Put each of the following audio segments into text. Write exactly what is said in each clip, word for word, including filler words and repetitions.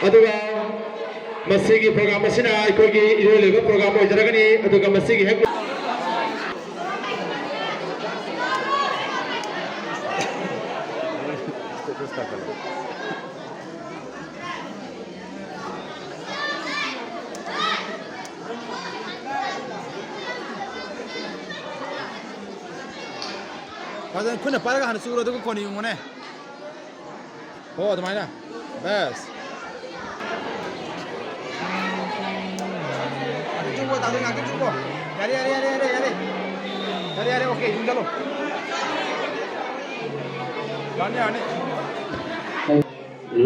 ꯑꯗꯨꯒ ꯃꯁꯤꯒꯤ program ꯑꯁꯤꯅ ꯑꯩꯈꯣꯏꯒꯤ ꯏꯔꯣꯏ ꯂꯣꯏꯕ program ꯑꯣꯏꯖꯔꯒꯅꯤ꯫ ꯑꯗꯨꯒ ꯃꯁꯤꯒꯤ ꯍꯦꯛ ꯐꯖꯅ ꯈꯨꯠꯅ ꯄꯥꯏꯔꯒ ꯍꯥꯟꯅ ꯆꯨꯔꯣ, ꯑꯗꯨꯒ ꯀꯣꯟꯅ ꯌꯨꯡꯉꯨꯅꯦ꯫ ꯍꯣ, ꯑꯗꯨꯃꯥꯏꯅ꯫ ꯕꯁ꯫ ꯉꯥꯛꯇꯪ ꯆꯨꯀꯣ, ꯇꯥꯗ, ꯉꯥꯛꯇꯪ ꯆꯨꯀꯣ꯫ ꯌꯥꯔꯦ, ꯌꯥꯔꯦ, ꯌꯥꯔꯦ, ꯌꯥꯔꯦ, ꯌꯥꯔꯦ꯫ ꯌꯥꯔꯦ, ꯌꯥꯔꯦ, OK, ꯌꯨꯝ ꯆꯠꯂꯣ꯫ ꯌꯥꯔꯅꯤ, ꯌꯥꯔꯅꯤ꯫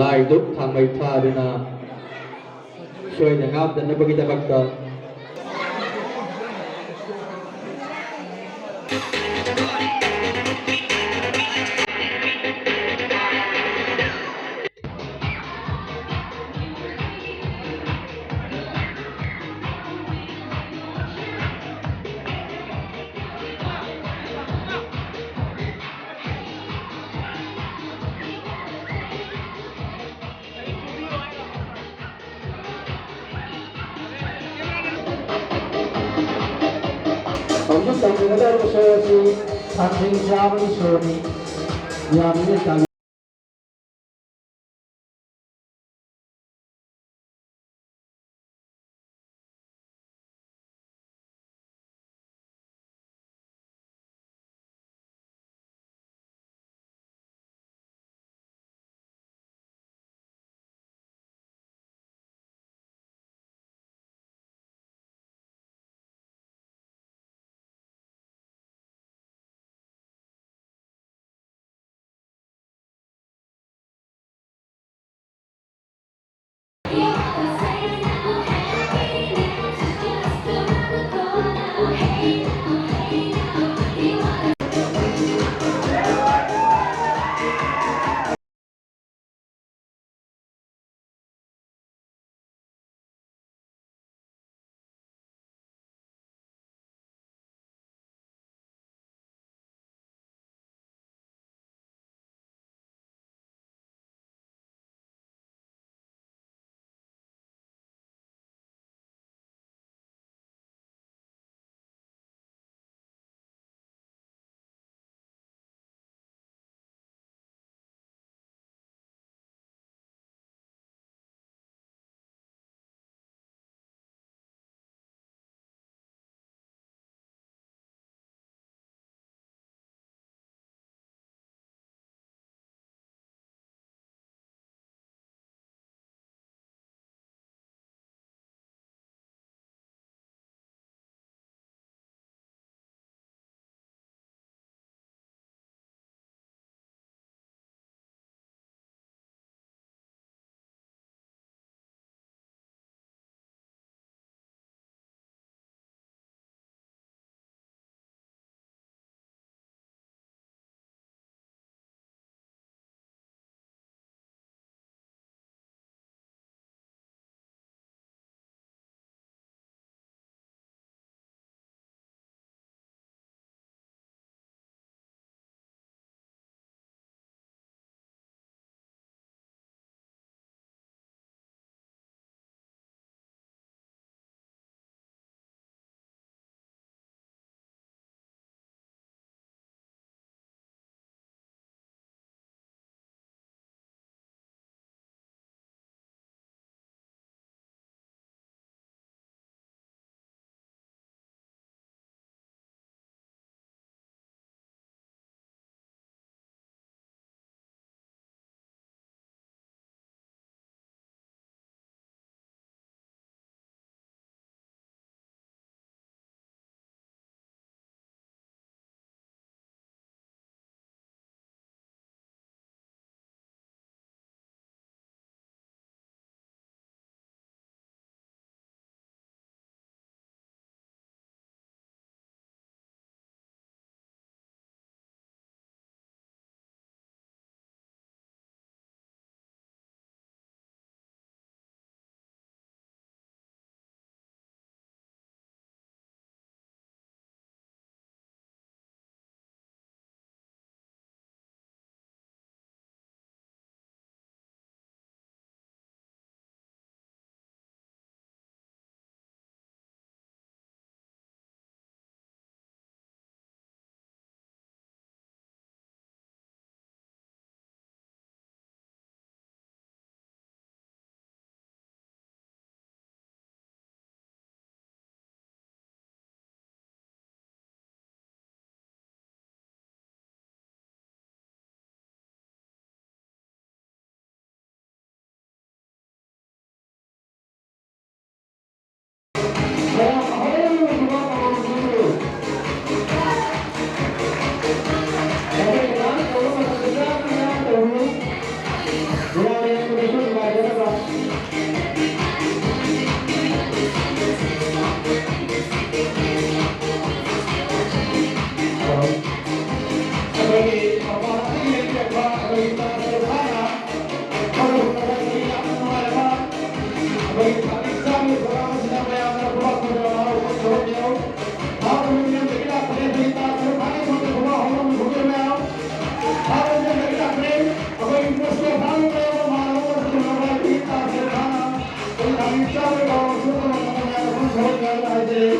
ꯂꯥꯏꯗꯨꯛ ꯊꯥꯎꯃꯩ ꯊꯥꯗꯨꯅ ꯁꯣꯏꯗ ꯉꯥꯝꯗꯅꯕꯒꯤꯗꯃꯛꯇ꯫ ꯍꯧꯖꯤꯛ ꯇꯧꯖꯒꯗꯧꯔꯤꯕ show ꯑꯁꯤ ꯊꯥꯡꯖꯤꯡ ꯆꯥꯕꯒꯤ showꯅꯤ꯫ ꯌꯥꯝꯅ ꯇꯥꯡ ꯑꯩꯈꯣꯏꯒꯤ ꯃꯄꯥꯟ ꯑꯁꯤꯒꯤ ꯂꯦꯡꯕꯤꯔꯛꯄ ꯑꯩꯈꯣꯏꯒꯤ ꯇꯥ ꯁꯔꯨꯛ ꯈꯥꯟꯅ ꯊꯧꯔꯝ ꯑꯁꯤ ꯌꯥꯝꯅ ꯅꯨꯡꯉꯥꯏꯔꯕ ꯑꯩꯈꯣꯏꯒꯤ ꯊꯥꯡꯒꯤ ꯆꯥꯝꯃꯒꯤ ꯊꯧꯔꯝ ꯑꯁꯤꯗ ꯃꯌꯥꯝꯅ ꯄꯨꯂꯞ ꯄꯨꯟꯅ ꯃꯍꯥꯎ ꯁꯔꯨꯛ ꯌꯥꯎ꯫ ꯃꯍꯥꯛ ꯃꯃꯤꯡ ꯂꯝꯗꯒꯤ ꯂꯥꯛꯄꯅꯦ, ꯑꯩꯈꯣꯏꯒꯤ ꯇꯥ ꯁꯔꯨꯛ ꯈꯥꯟꯒꯤ ꯊꯧꯔꯝ ꯑꯁꯤꯗ ꯍꯧꯔꯝ ꯊꯣꯛꯆꯔꯝꯃꯦ꯫ ꯃꯍꯥꯛ ꯂꯝꯗꯒꯤ ꯂꯥꯛꯄꯅꯦ, ꯑꯩꯈꯣꯏꯒꯤ ꯃꯣꯁꯀꯣ ꯐꯥꯝꯒꯤ ꯃꯌꯥꯝ ꯑꯃ ꯃꯥꯟꯅꯕ ꯑꯃ ꯄꯨꯟꯅ ꯑꯩꯈꯣꯏꯒꯤ ꯇꯥ ꯁꯔꯨꯛ ꯈꯥꯟꯅ ꯑꯩꯈꯣꯏꯒꯤ ꯊꯥꯡꯒꯤ ꯆꯥꯝꯃꯒꯤ ꯊꯧꯔꯝ ꯑꯁꯤꯗ ꯄꯨꯟꯅ ꯃꯌꯥꯝꯅ ꯄꯨꯟꯅ ꯁꯔꯨꯛ ꯌꯥꯎꯅ ꯍꯥꯏꯖꯔꯤ꯫